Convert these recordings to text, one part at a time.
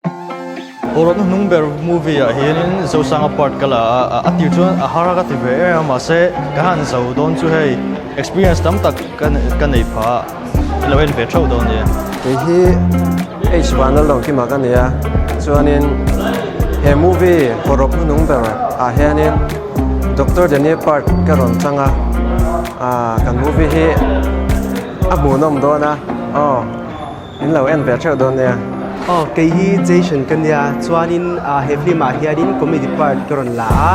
Aw rawhna hnung ber movie ah hianin Zosanga part ka la a, a tir chuan a har a ka ti ve em a mahse ka han zo dawn chu hei experience tam tak ka nei pha a, i lo en ve theuh dawn nia. Kei hi H Vanlalawkima ka ni a, chuanin he movie hawrawp hnuhnung ber ah hianin Doctor Daniel part ka rawn chang a, kan movie hi a hmuhnawm dawn a aw. In lo en ve theuh dawn nia. Aw kei hi Jason ka nia chuanin he film ah hianin comedy part ka rawn la a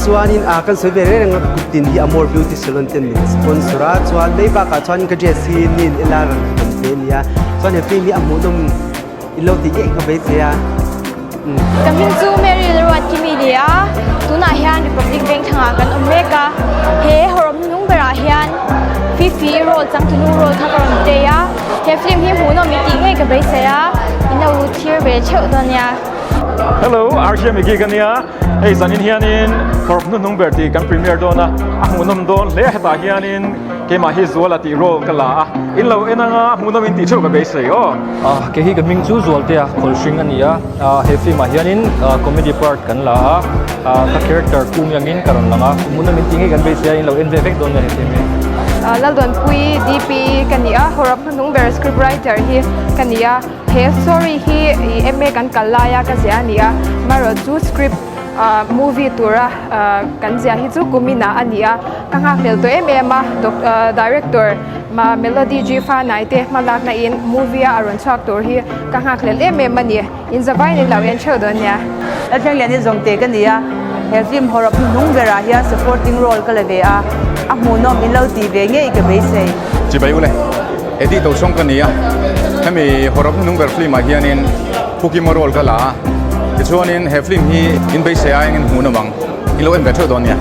chuanin kan sawi ve reng reng a kut tin hi Amor Beauty Salon ten min sponsor a chuan mai bakah chuan ka dress hi nin ila rawn khawn ve a nia chuan he film hi a hmuhnawm in lo tih ngei ka beisei a. Ka hming chu Mary Lalruatkimi ni a, tunah hian Republic Vengthlang ah kan awm mek a, he hawrawp hnuhnung berah hian Fifi role changtunu role kha ka rawn play a, he film hi hmuhnawm i tih ngei ka beisei a, in lo thlir ve theuh dawn nia. Hello, RJ Miki ka nia, hei zanin hianin hawrawp hnuhnung ber tih kan premiere dawn a, a hmuhnawm dawn hle a hetah hianin keimah hi Zuala tih role ka la a, in lo en anga hmuhnawm in tih theuh ka beisei aw. Kei hi ka hming chu Zualtea Khawlhring a ni a, he film ah hianin comedy part kan la a, ka character kung iangin ka rawn lang a, hmun a min tih ngei kan beisei a, in lo en ve vek dawn nia he film hi. Laldawnpui DP ka ni a, Hawrawp hnuhnung ber script writer hi ka ni a, he story hi MA kan kal laia ka ziah a ni a, marawh chu script movie tura kan ziah hi chu kumin ah a ni a, ka nghakhlel tawh em em a, director Ma Melody G Fanai te hmalakna in movie a a rawn chhuak tur hi ka nghakhlel em em a ni. In zavaiin in lo en theuh dawn nia. Lalthleng Liani Zawngte ka ni a, he film hawrawp hnuhnung berah hian supporting role ka la ve a, a hmuhnawm in lo tih ve ngei ka beisei. Chibai ule, Eddie Tochhawng ka ni a, hemi hawrawp hnuhnung ber film ah hianin Pukima role ka la a, tichuanin he film hi in beisei aiin in hmuhnawm ang. I lo en ve theuh dawn nia.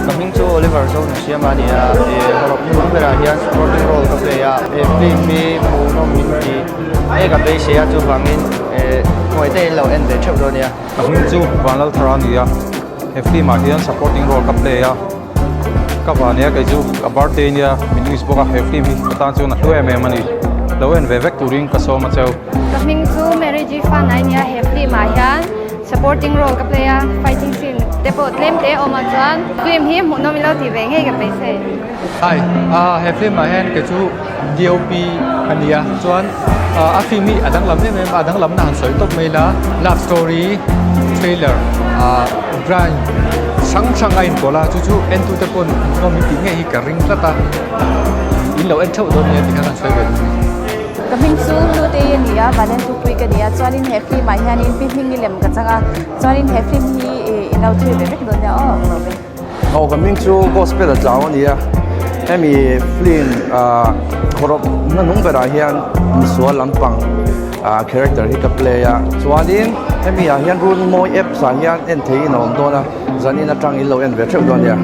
Ka hming chu Oliver Zonunsiama a ni a, ih hawrawp hnung berah hian supporting role ka play a, he film hi hmuhnawm min ti nge ka beisei a chuvangin eh hnuai te in lo en ve theuh dawn nia. Ka hming chu Vanlalthara a ni a, he film ah hian supporting role ka play a, ka va nia kei chu ka birthday nia min wish bawk a, he film hi ka tan chuan a hlu em em a ni, lo en ve vek turin ka sawm a cheu. Ka hming chu Mary G Fanai a ni a, he film ah hian Supporting role ka play a, fighting scene te pawh tlem te a awm ah chuan film hi hmuhnawm ilo tih ve ngei ka beisei. Hi, he film ah hian kei chu DOP a ni a, chuan a film hi a danglam em em a, a danglam na han sawi tawp mai la, love story, thriller, crime hrang hrang a inpawlh a, chu chu entu te pawn hmuhnawm in tih ngei hi ka ring tlat a, in lo en theuh dawn nia tih kha kan sawi ve duh a ni. Ka hming chu Hlutei a ni a, Valentupuii ka ni a, chuanin he film ah hianin Pi Hmingi lem ka chang a, chuanin he film hi ih in lo thlir ve vek dawn nia aw ang lo ve. Aw ka hming chu Gospel a tlau a ni a, hemi film ah khawrawp hnahnung berah hian misual lampang ah character hi ka play a, chuanin hemi ah hian Runmawi apps ah hian en theihin a awm dawn a, zanin atang in lo en ve theuh dawn nia.